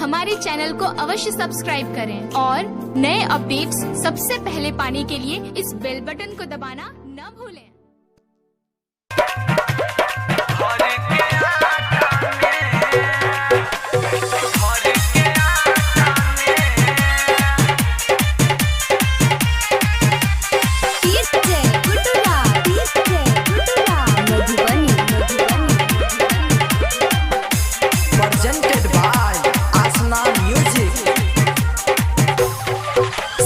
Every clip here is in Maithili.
हमारे चैनल को अवश्य सब्सक्राइब करें और नए अपडेट्स सबसे पहले पाने के लिए इस बेल बटन को दबाना न भूलें। Presented by Asna Music.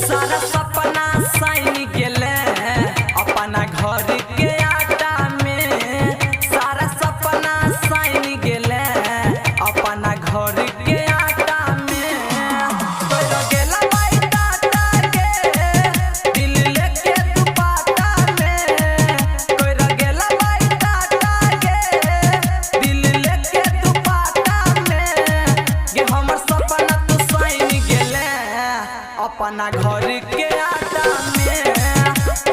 सारा सपना साइन गेले अपना घर के आटा में। सारा सपना साइन गेले अपना घर के आटा में। तोरा गेला माई टाटा के दिल लेके दुपट्टा में। तोरा गेला माई टाटा के दिल लेके दुपट्टा में। गे हमर सपना तू साइन गेले अपना घर के आटा में।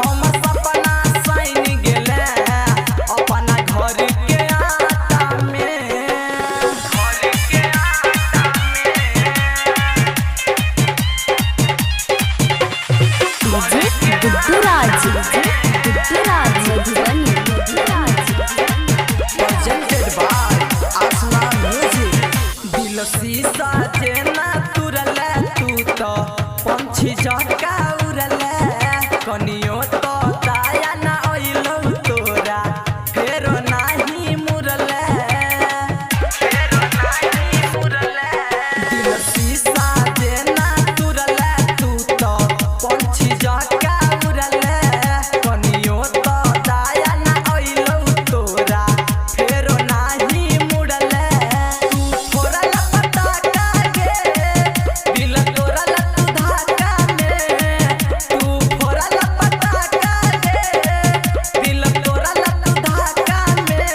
हमर सपना साइन गेले अपना घर के आटा में। घर के आटा में। Guddu Raj Madhubani. Presented by Asna Music. दिल शीशा जेना तुरले तू तो पंछी जका उड़ले। कनियो तो दाया ना अइलौ तोरा फेरो नाही मुरले। फेरो नाही मुरले। दिल शीशा जेना तुरले तू तो पंछी जका उड़ले। कनियो तो दाया ना अइलौ तोरा फेरो नाही मुड़ले। तू फोड़ल पटाखा गे दिल तोड़ल तू धागा में। तू फोड़ल पटाखा गे दिल तोड़ल तू धागा में।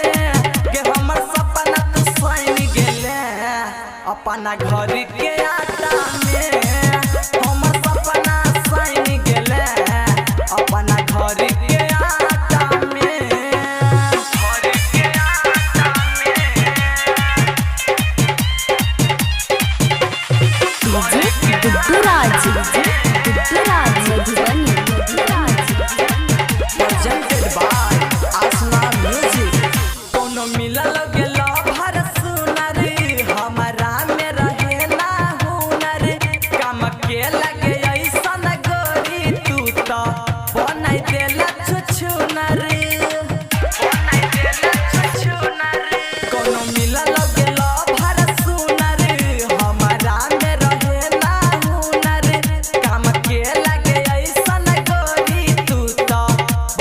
गे हमर सपना तू साइन गेले अपना घर के आटा में। हमर सपना साइन गेले अपना घर के आटा में। घर के आटा में। Guddu Raj Madhubani. Presented by Asna Music. कोनो मिलल गेला भर सुनर हमारा में रहे ना हुनर। काम के लगे ऐसन गोरी तू तो बनाई देला छुछुनर। बनाई देला छुछुनर। कोनो मिलल गेला भर सुनर हमारा में रहे ना हुनर। काम के लगे ऐसन गोरी तू तो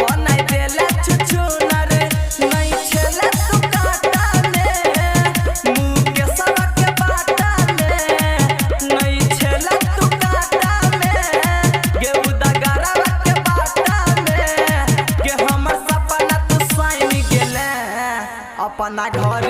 बनाई देला छुछुनर। नहीं छेले तू काटा में मुँह के सबक बाटा में। नहीं छेले तू काटा में गे उदगरवा के बाटा में। गे हमर सपना तू साइन गेले अपना घर